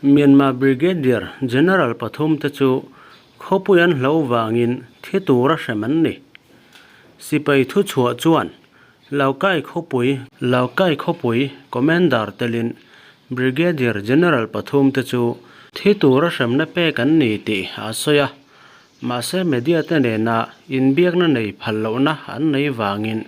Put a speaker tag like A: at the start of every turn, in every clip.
A: Myanmar Brigadier General pathum te chu khawpui an hlo vangin thi tura hrem an ni. Sipai thuchhuah chuan Laukai khawpui Laukai khawpui Commander telin Brigadier General pathum te chu thi tura hremna pek an ni tih a sawi a. Mahse media te nena inbiakna nei phal lohna an nei vangin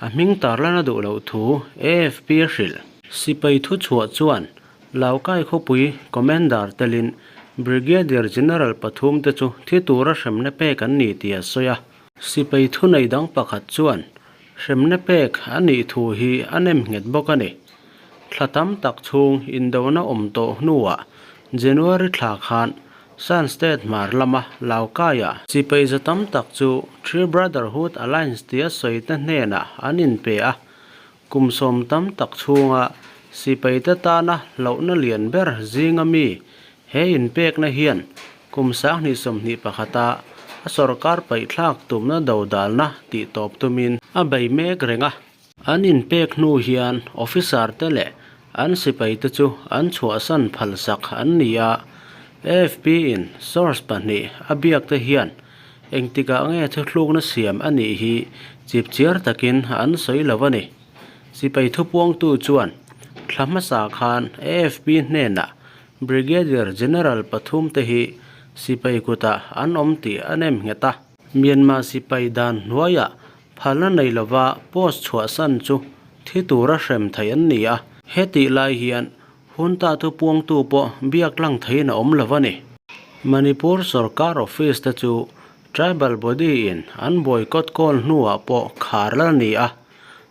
A: a hming tarlana duh loh thu AFP a hrilh. Sipai thuchhuah chuan Laukai khawpui Commander telin Brigadier General pathum te chu thi tura hremna pek an ni tih a sawi a. Sipai thunei dang pakhat chuan hremna pek a nih thu hi a nem nghet bawk a ni. Thla tam tak chhung indona awm tawh hnuah January thla khan Shan State hmar lama Laokai-ah sipai za tam tak chu Three Brotherhood Alliance tia sawi te hnenah an inpe a, kum sawm tam tak chhunga sipaite tana hlauhna lian ber zinga mi he inpekna hian kum 2021-a a sorkar paihthlak tumna dodalna tih tawp tumin a bei mek reng a. An inpek hnu hian officer te leh an sipai te chu an chhuahsan phalsak an ni a, AFP in source pahnih a biak te hian engtikah nge thuthlukna siam a nih hi chipchiar takin an sawi lo a ni. Sipai thupuangtu chuan thla hmasa khan AFP hnenah Brigadier General pathum te hi sipai kutah an awm tih a nem nghet a. Myanmar sipai dan hnuaiah Phalna nei lova post chhuahsan chu thi tura hrem theih an ni a, hetih lai hian hunta thupuangtu pawh biak lang theiin a awm lo a ni. Manipur sorkar office te chu tribal body in an boycott kawl hnuah pawh khar la ni a,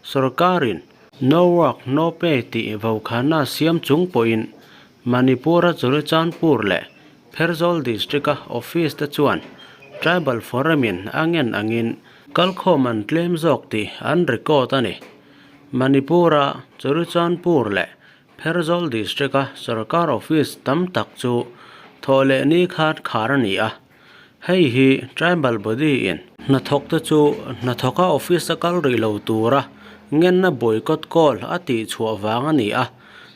A: sorkarin no work no pay tih vokhana siam chung pawhin Manipur-a Churachandpur leh Pherzawl District-a office te chuan Tribal Forum-in a ngen angin kalkhawm an tlem zawk tih an record a ni. Manipur-a Churachandpur leh Pherzawl District-a sorkar office tam tak chu thawh leh ni khan khar a ni a. Hei hi Tribal Body-in hnathawkte chu hnathawka office-a kal rih lo tura ngenna boycott call a tihchhuah vang a ni a.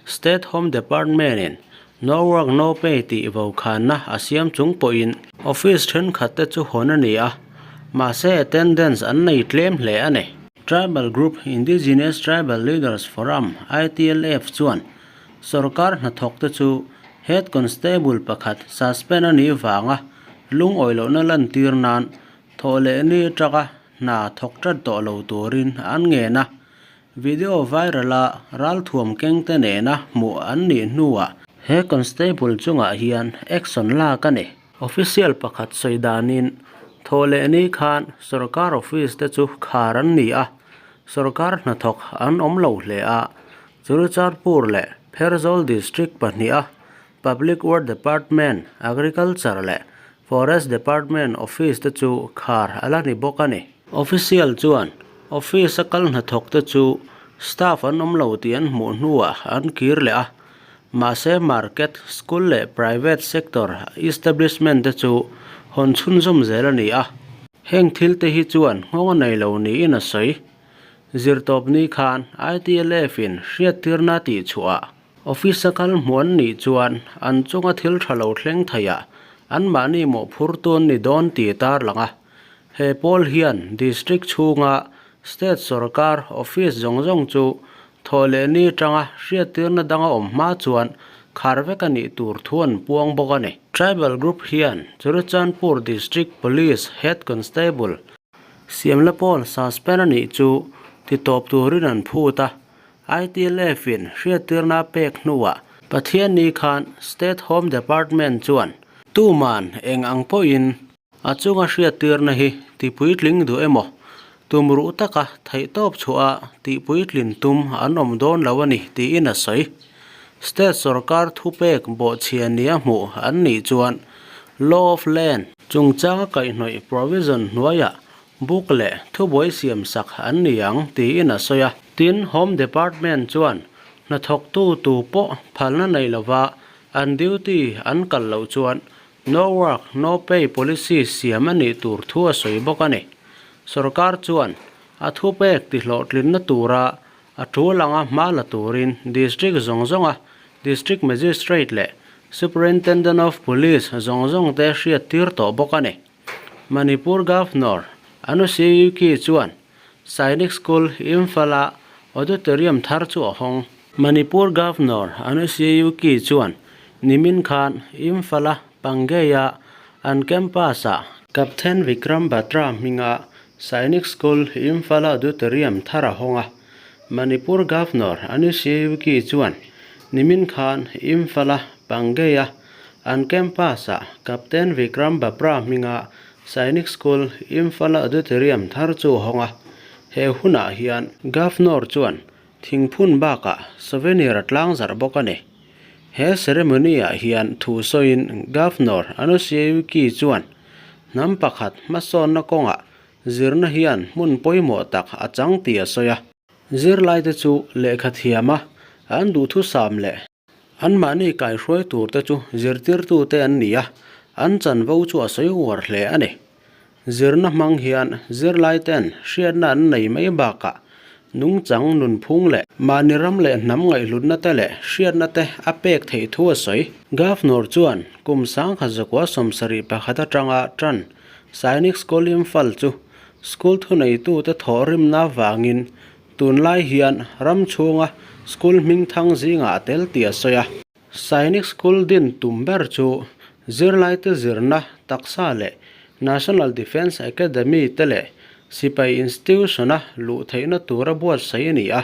A: State Home Department-in No work no pay tih vokhanna a siam chung pawhin office thenkhat te chu hawn a ni a, mahse attendance an nei tlem hle a ni. Tribal group Indigenous Tribal Leaders Forum, ITLF, chuan sorkar hnathawk te chu Head Constable pakhat suspend a nih vanga lungawi lohna lantir nan thawh leh ni atanga hna thawk tat tawh lo turin an ngen a. Video viral a ralthuam keng te nena hmuh an nih hnuah he constable chungah hian action lak a ni. Official pakhat sawi danin thawh leh ni khan sorkar office te chu khar an ni a, sorkar hnathawk an awm lo hle a, Churachandpur leh Pherzawl district pahniha Public Work Department, Agriculture leh Forest Department office te chu khar a la ni bawk a ni. Official chuan office a kal hnathawk te chu staff an awm lo tih an hmuh hnuah an kir leh a, mahse market, school leh private sector establishment te chu hawn chhunzawm zel a ni a. Heng thil te hi chuan nghawng a nei lo niin a sawi. Zirtawpni khan ITLF in hriattirna tihchhuah Office a kal hmuh an nih chuan an chunga thil tha lo thleng theiah anmahni mawhphur tun ni dawn tih tar lang a. He pawl hian District chhunga State sorkar office zawng zawng chu thawh leh ni atanga hriattirna danga awm hma chuan khar vek a nih tur thu an puang bawk a ni. Tribal Group hian Churachandpur District Police Head Constable Siamla pawl suspend a nih chu titawp turin an phut a. ITLF in hriattirna a pek hnuah Pathianni khan State Home Department chuan tuman eng ang pawhin a chunga hriattirna hi tipuitling duh emaw tum ruh taka theihtawp chhuah a tihpuitlin tum an awm dawn lo a ni tiin a sawi. State sorkar thupek bawhchhia nia hmuh an nih chuan Law of Land chungchanga kaihhnawih provision hnuaiah Buk leh thubuai siam sak an ni ang tiin a sawi a. Tin, Home Department chuan hnathawktu tu pawh phalna nei lova an duty an kal loh chuan no work no pay policy siam a nih tur thu a sawi bawk a ni. Sorkar chuan a thupek tihlawhtlinna tura a tul anga hma la turin District zawng zawnga District Magistrate leh Superintendent of Police zawng zawngte hriattir tawh bawk a ni. Manipur Governor Anusuiya Uikey chuan Sainik School, Imphal-a auditorium thar chu a hawng. Manipur Governor Anusuiya Uikey chuan nimin khan Imphal-a Pangei-a an campus-ah Captain Vikram Batra hminga Sainik School, Imphal-a auditorium thar a hawng a. Manipur Governor Anusuiya Uikey chuan nimin khan Imphal-a Pangei-a an campus-ah Captain Vikram Batra hminga Sainik School, Imphal Auditorium thar chu a hawng a, he hunah hian Governor chuan thingphun bakah souvenir a tlang zarh bawk a ni. He ceremony-ah hian thu sawiin Governor Anusuiya Uikey chuan hnam pakhat hmasawnna kawngah zirna hian hmun pawimawh tak a chang tih a sawi a. Zirlaite chu lehkha thiama an duhthusam leh Anmahni kaihruai turte chu zirtirtute an ni a, an chanvo chu a sawi uar hle a ni. Zirna hmang hian zirlaite'n hriatna an nei mai bakah nungchang nunphung leh mahni ram leh hnam ngaihhlutna te leh hriatna te a pek theih thu a sawi. Governor chuan kum 1971 atanga tan Sainik School Imphal chu school thuneitute thawhrimna avangin Tunlai hian ram chhunga school hming thang zingah a tel tih a sawi a. Sainik School din tum ber chu zirlaite zirna taksa leh National Defence Academy te leh sipai institution-a luh theihna tura buatsaih a ni a.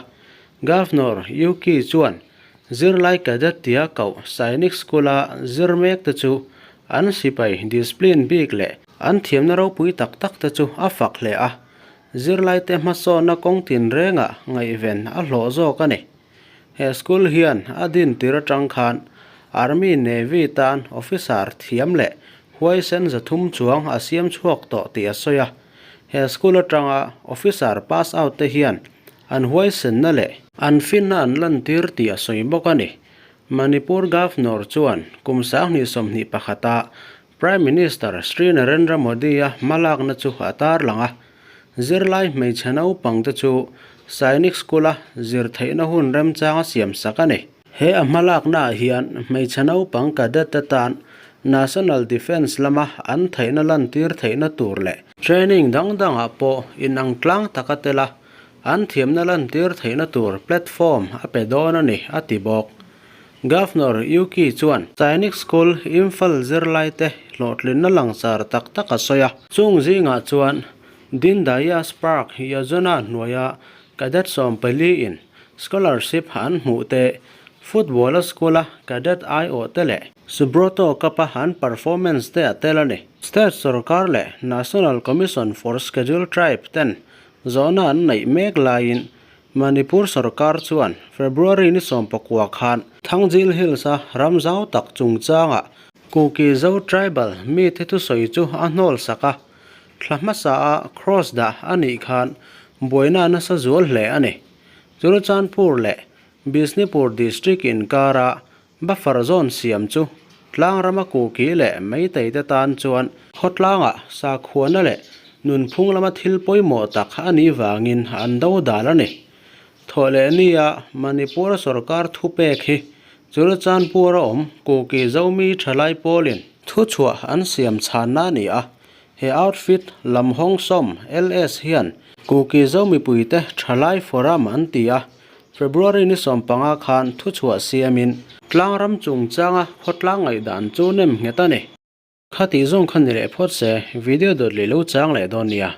A: Governor Yuki chuan zirlai cadet tia koh Sainik School-a zir mek te chu an sipai discipline bik leh an thiamna ropui tak tak te chu a fak hle a. Zirlaite hmasawnna kawng tinrengah ngaihven a hlawh zawk a ni. He school hian a din tir atang khan Army Navy tan officer thiam leh huaisen 300 chuang a siam chhuak tawh tih a sawi a. He school atanga officer pass out te hian an huaisenna leh an finna an lantir tih a sawi bawk a ni. Manipur Governor chuan kum 2021 ah Prime Minister Shri Narendra Modi-a hmalakna chu a tarlang a, zirlai hmeichhe naupangte chu Sainik School-a zir theihna hun remchang a siam sak a ni. He a hmalaknaah hian hmeichhe naupang cadet te tan National Defence lama an theihna lantir theihna tur leh training dang dangah pawh inang tlang taka tel a, an thiamna lantir theihna tur platform a pe dawn a ni, a ti bawk. Governor Yuki chuan Sainik School Imphal zirlaite hlawhtlinna langsar tak tak a sawi a. Chung zingah chuan Dindaya Spark Yojana hnuaia cadet 14 in scholarship an hmuh te, football-a school-a cadet aiawh te leh Subroto Cup-a an performance te a tel a ni. State sorkar leh National Commission for Scheduled Tribe ten zawhna an neih mek laiin Manipur sorkar chuan February ni 19 khan Thangjil Hills-a ram zau tak chungchangah Kuki Zo Tribal mite thusawi chu a hnawl sak a, thla hmasa-a cross dah a nih khan buaina a nasa zual hle a ni. Churachandpur leh Bishnupur District inkara buffer zone siam chu tlangrama Kuki leh Meitei te tan chuan khawtlangah sakhuana leh nunphung lama thil pawimawh tak a nih vangin an do dal a ni. Thawh leh nia Manipur sorkar thupek hi Churachandpur a awm Kuki Zomi thalai pawlin thuchhuah an siam chhanna a ni a, he outfit Lamhawng Sawm, LS, hian Kuki Zomipuite thalai forum an ti a, February ni 15 khan thuchhuah siamin tlangram chungchanga khawtlang ngaihdan chu nem nghet a ni. Kha tih zawng kha ni leh phawt se, video dawt leh lo chang leh dawn nia.